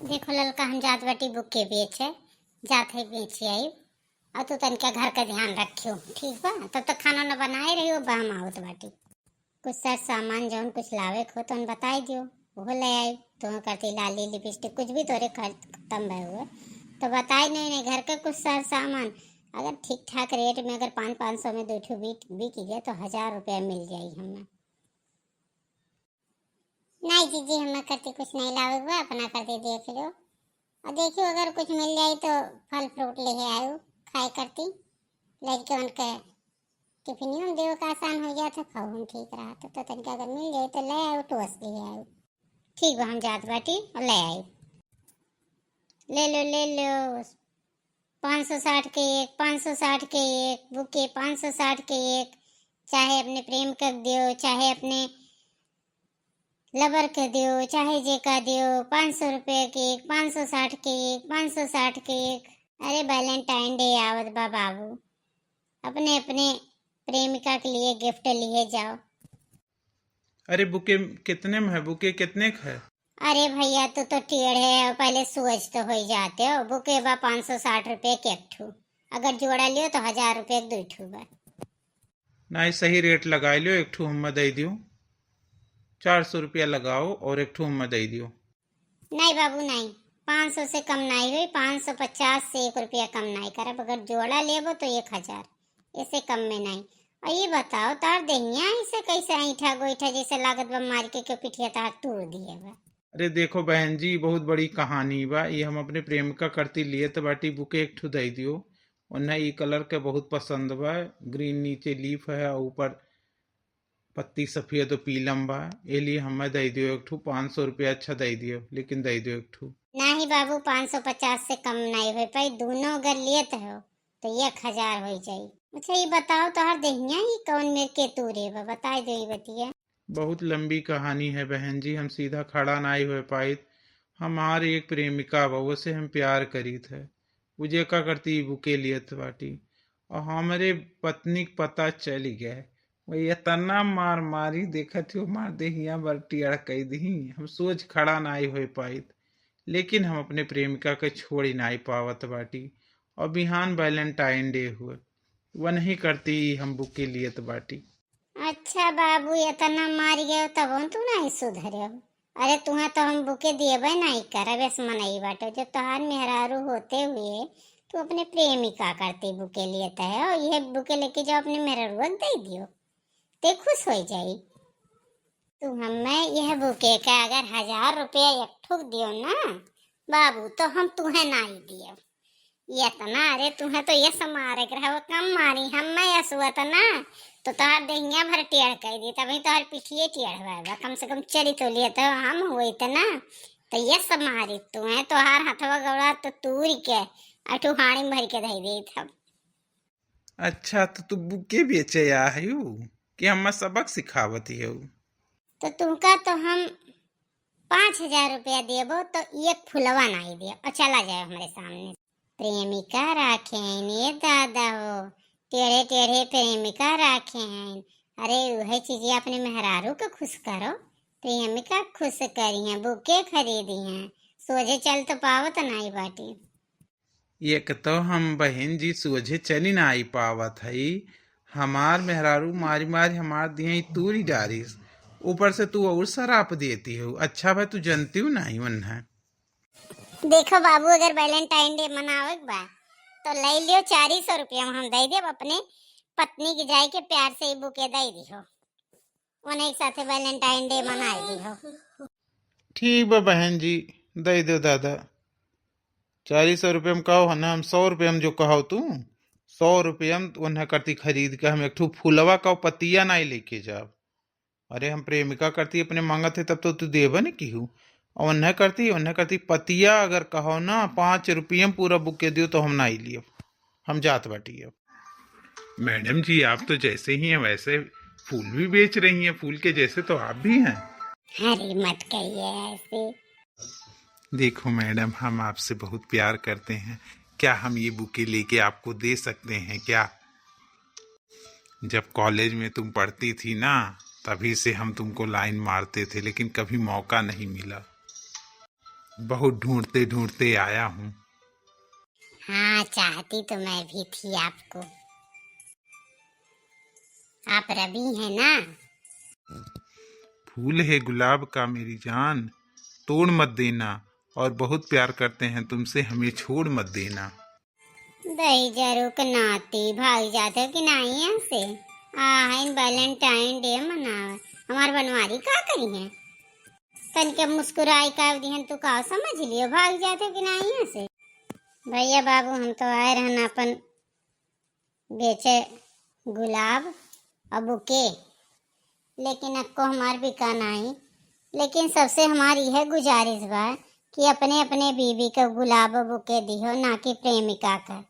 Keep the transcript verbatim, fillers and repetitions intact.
देखो ललका, हम जात बाटी बुके बेचे, जात है बेचे आई। और तू तनिका घर का ध्यान रखियो, ठीक बा? तब तक खाना न बनाए रहियो, बा हम आवत बाटी। कुछ सर सामान जौन कुछ लावे को तौन बताई दियो, वो ले आई। तो करती लाली लिपस्टिक कुछ भी तोरे खत्म भए हुए तो बताई नहीं, नहीं घर के कुछ सर सामान अगर ठीक ठाक रेट में अगर पाँच पाँच सौ में दो ठो बिक बिक गए तो हजार रुपया मिल जाई हमें। नहीं जीजी, हमें करती कुछ नहीं लावे हुआ, अपना करती देख लो। और देखियो अगर कुछ मिल जाई तो फल फ्रूट ले आयो, खाए करती। लड़के उनके टिफिनियो में देवे का आसान हो गया था, खाओ हम ठीक रहा तो, तो तनिका अगर मिल जाई तो ले आयो, टोस ले आयो। ठीक बा, हम जात बाटी और ले आई। ले लो, ले लो, पाँच सौ साठ के एक, पाँच सौ साठ के एक बुके, पाँच सौ साठ के एक। चाहे अपने प्रेम कर दियो, चाहे अपने लवर के दियो, चाहे जे का दियो, पाँच सौ रुपये के एक, पाँच सौ साठ के एक, पाँच सौ साठ के एक। अरे वैलेंटाइन डे आवत बा बाबू, अपने अपने प्रेमिका के लिए गिफ्ट लिए जाओ। अरे बुके कितने में है? बुके कितने का है? अरे भैया, तू तो टेढ़े हो, पहले सोच तो हो ही जाते हो। बुके बा पाँच सौ साठ रुपये के एक ठू, अगर जोड़ा लियो तो हजार रुपये के दो ठू बा। नहीं, सही रेट लगा लियो, एक ठू हमें दे दियो, चार सौ रुपया लगाओ और एक ठू हमें दे दियो। नहीं बाबू नहीं, पाँच सौ से कम नहीं हुई, पाँच सौ पचास से एक रुपया कम नहीं करब। अगर जोड़ा लेबो तो एक हजार, ऐसे कम में नहीं। और ये बताओ, तार देहिया ऐसे कैसे ऐठा गोइठा जैसे लागत बा मार के क्यों पिठिया तार तोड़ दिए बा? अरे देखो बहन जी, बहुत बड़ी कहानी बा। ये हम अपने प्रेमिका करती लिए तो बाटी बुके एक ठू दे दियो। उन्हें ई कलर के बहुत पसंद बा। ग्रीन नीचे लीफ है और ऊपर पत्ती सफेद और पीलम बा। ये लिए हमें दे दियो एक ठू, पाँच सौ रुपया अच्छा दे दियो, लेकिन दे दियो एक ठू। नहीं बाबू, पाँच सौ पचास से कम नहीं हो पाई। दोनों अगर लेत हो तो एक हजार हो जाई। अच्छा ये बताओ, तोहर देहिया ही कौन मेर के तूरे बा, बताई दो ये बतिया। बहुत लंबी कहानी है बहन जी, हम सीधा खड़ा नाई हो पाइत। हमार एक प्रेमिका बा, ओसे हम प्यार करीत है। उ जे का करती, ई बुके लियत बाटी। और हमरे पत्नी के पता चल गए, वो इतना मार मारी, देखत हो, मार देहिया भर टेढ़ कई दही। हम सोच खड़ा नाई हो पाइत, लेकिन हम अपने प्रेमिका के छोड़ी नाई पावत बाटी। और बिहान वैलेंटाइन डे हुए, वनही करती हम बुके लियत बाटी। अच्छा बाबू, इतना मार गयो तब तू नहीं सुधरे हो? अरे तुहें तो हम बुके दिएबे नहीं करब, ऐस मनई बाटे। जब तोहार मेहरारू होते हुए तू अपने प्रेमिका करती बुके लेते है, और यह बुके लेके जाओ अपने मेहरारू के दे दियो, ते खुश हो जाई। तू हमें यह बुके का अगर हजार रुपया एक ठुक दियो ना बाबू, तो हम तुहें नाई दियो। ये इतना, अरे तुहें तो ये समारे के रहा, वो कम मारी, हम मैं असुअत ना, तो तोहार देहिया भर टेढ़ कर दी, तभी तोहार पिठिए टेढ़ हुआ बा। कम से कम चली तो लिए तो हम हुए इतना, तो ये समारी तुहें, तोहार हथवा गौड़ा तो तूर के अठू हाड़ी में भर के धई देत हम। अच्छा, तो तू बुके बेचे आ हयू कि हमें सबक सिखावत हयू? तो तुमका तो हम पाँच हजार रुपया देबो तो एक फुलवा नाई दियो और चला जाए हमरे सामने। प्रेमिका राखे हैं ये दादा हो, टेढ़े टेढ़े प्रेमिका राखे हैं। अरे वही चीजें अपने मेहरारू के खुश करो, प्रेमिका खुश करी हैं, बुके खरीदी हैं, सोझे चल तो पावत नाई बाटी। एक तो हम बहिन जी सोझे चली ना आई पावत हई, हमार मेहरारू मारी मारी हमार दिहे तूरी डारिस, ऊपर से तू और सराप देती हो। अच्छा भाई, तू जनती हूँ नहीं उन्हें। देखो बाबू, अगर वैलेंटाइन डे मनावे के बा तो ले लियो, चार सौ रुपया हम दे देब, अपने पत्नी के जाए के प्यार से ही बुके दे दियो, उन्हें एक साथे वैलेंटाइन डे मनाए दियो। ठीक बा बहन जी, दे दो दादा। चार सौ रुपये में कहो है ना, हम सौ रुपये में जो कहो तू, सौ रुपये में उन्हें करती खरीद के हम एक ठो फुलवा का पतिया नाई लेके जाब। अरे हम प्रेमिका करती अपने मांगत है तब तो तू देबे न किहू। और उन्हें करती, उन्हें करती पतिया अगर कहो ना पाँच रुपये में पूरा बुके दियो तो हम नाई लियो, हम जात बाटी अब। मैडम जी, आप तो जैसे ही हैं वैसे फूल भी बेच रही हैं, फूल के जैसे तो आप भी हैं। अरे मत कहिए ऐसे। देखो मैडम, हम आपसे बहुत प्यार करते हैं, क्या हम ये बुके लेके आपको दे सकते हैं क्या? जब कॉलेज में तुम पढ़ती थी ना, तभी से हम तुमको लाइन मारते थे, लेकिन कभी मौका नहीं मिला। बहुत ढूंढते ढूंढते आया हूँ। हाँ, चाहती तो मैं भी थी आपको। आप रवि हैं ना? फूल है गुलाब का मेरी जान, तोड़ मत देना, और बहुत प्यार करते हैं तुमसे, हमें छोड़ मत देना। दही जरू के नाती भाग जात हो कि नाही यहाँ से? आ, है Valentine Day मनावे, हमार बनवारी का करी है? तनिके मुस्कुराई का दिहन तू का समझ लियो, भाग जात हो कि नाही यहाँ से? भैया बाबू, हम तो आए रहन अपन बेचे गुलाब और बुके, लेकिन अक्को हमार बिका नाही। लेकिन सबसे हमार यह गुजारिश बा कि अपने अपने बीवी के गुलाब और बुके दिहो, ना कि प्रेमिका का।